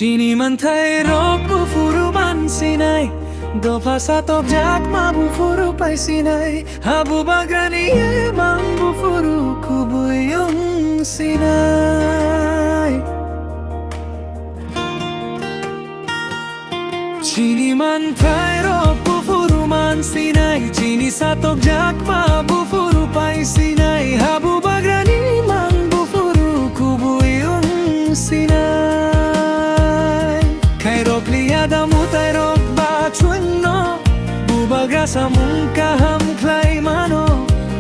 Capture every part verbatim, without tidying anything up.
Chini manthai rok buphuru mansinai, dopha satokjakma buphuru paisinai, habu bagrani emang buphuru kubui wngsinai. Chini manthai rok buphuru mansinai, chini satokjakma buphuru paisinai, habu bagrani mang buphuru kubui wngsinai. Khairok liya da mwtai rok ba chwngno, bubagra samung kaham khlai mano,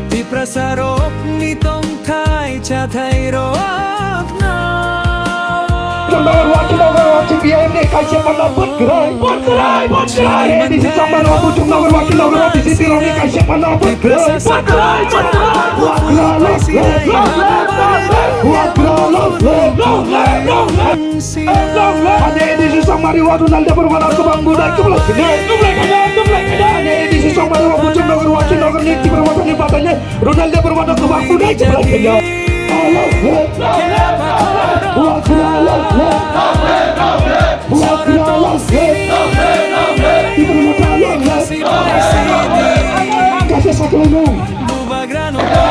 Tiprasa rokni tongthai chathai rokno. Chongnagar Wakil Nagar Wakil B I M ni kaisa panna bwtwrwi. Bwtwrwi, bwtwrwi. A D C Chongnagar Wakil Nagar Wakil Nagar Wakil City rokni kaisa panna bwtwrwi. Bwtwrwi, bwtwrwi. Wagra lok lok. Wagra lok lok. Long live, long live. Long live. Ani A D C Chongmari wa Ronald Debbarma no kwbang budai kwplai kheno. Ani A D C Chongmari wa Buchong Nagar Wakil Nagar ni Tipra Mothani batai nai. Ronald Debbarma no kwbang budai kwplai kheno. Long live. Wagra long live. Wagra long live. Tipra Motha long live. Kaisa sakhlai no. Ani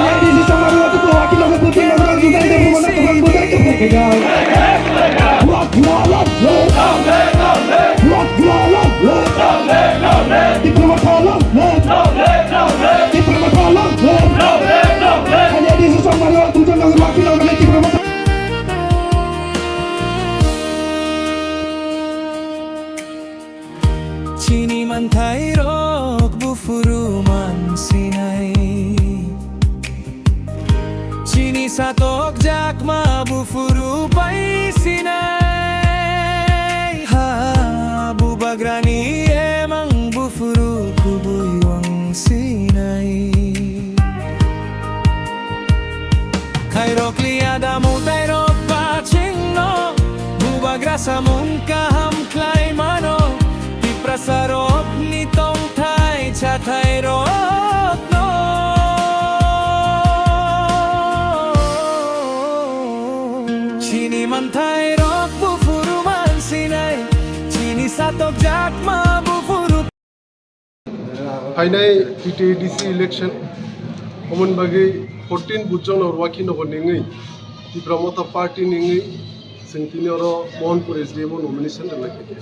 A D C Chongmari wa Tipra Wakil Nagar Buchong Nagar Ronald Debbarma no kwbang budai kwplai kheno. Wagra long live. Wagra long live. Tipra Motha long live. Tipra Motha long live. Ani A D C Chongmari wa Buchong Nagar Wakil Nagar ni Tipra Motha. Chini manthai rok buphuru mansinai, chini satokjakma buphuru paisinai, habu bagrani emang buphuru kubui wngsinai. Khairok liya da mwtai rok ba chwngno, bubagra samung kaham khlai mano, Tiprasa rokni tongthai chathai rokno. Chini manthai rok buphuru mansinai, chini satokjakma buphuru. Phainai T T A D C election, omoni bagwi fourteen Buchong Nagar Wakil Nagar ningwi Tipra Motha Party ningwi chwng tini oro Mohanpur S D M o nomination rwlai phaikha.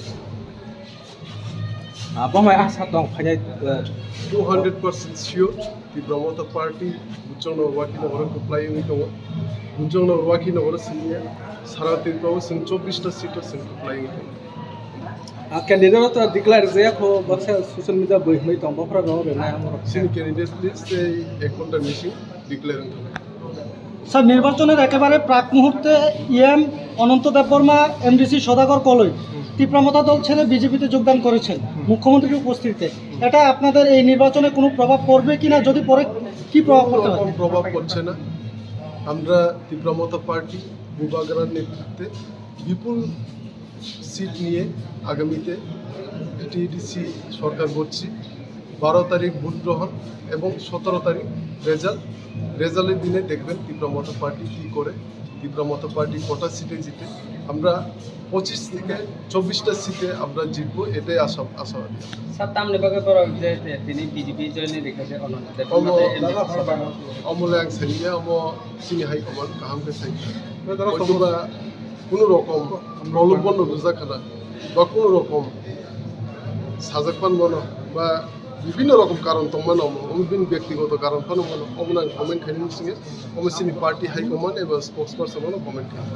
Ah, bo mai asa tong phainai, eh, two hundred percent sure Tipra Motha Party Buchong Nagar Wakil Nagar kwplai wngwi tongo. Buchong Nagar Wakil Nagar siniya sara Tripura o chwng chobbish ta seat o chwng kwplai wngwi tongo. Ah, candidate to declare jaya kho, baksa social media boi hwnwi tong, bophra rok rwnai amorok. Chini candidate list tei ek ghonta ni sing declare wng thangkha. Sir, নির্বাচনের একেবারে প্রাক মুহূর্তে ইএম অনন্ত দেববর্মা, এমডিসি সদাগর কলই হুম। তিপ্রা মথা দল ছেড়ে বিজেপিতে যোগদান করেছেন হুম। মুখ্যমন্ত্রীর উপস্থিতিতে। হুম। এটা আপনাদের এই নির্বাচনে কোনো প্রভাব পড়বে কিনা, যদি পড়ে কি প্রভাব কোনো পড়তে পারে? রকম প্রভাব পড়ছে না। আমরা তিপ্রা মথা পার্টি বুবাগ্রার নেতৃত্বে বিপুল সিট নিয়ে আগামীতে টিএডিসি সরকার গড়ছি। বারো তারিখ ভোট গ্রহণ এবং সতেরো তারিখ রেজাল্ট। রেজাল্টের দিনে দেখবেন তিপ্রা মথা পার্টি কী করে, তিপ্রা মথা পার্টি কটা সিটে জিতে। আমরা পঁচিশ থেকে চব্বিশটা সিটে আমরা জিতবো, এটাই আশা, আশাবাদী। স্যার, তামনি বাগে বড় যে তিনি বিজেপি জয়েন রেখেছে অনন্ত দেব। Omo, omo le ang sani ya, omo chini hai command kaham khe sai. Hoi to ba কোনো রকম প্রলোভন rwjak khana ba কোনো রকম sajak pan mano ba বিভিন্ন রকম কারণ tong mano, omo, omo bini ব্যক্তিগত কারণ phano mano, omo nang comment khaini muchunge, omo chini party high command eba spokesperson mano comment khaini.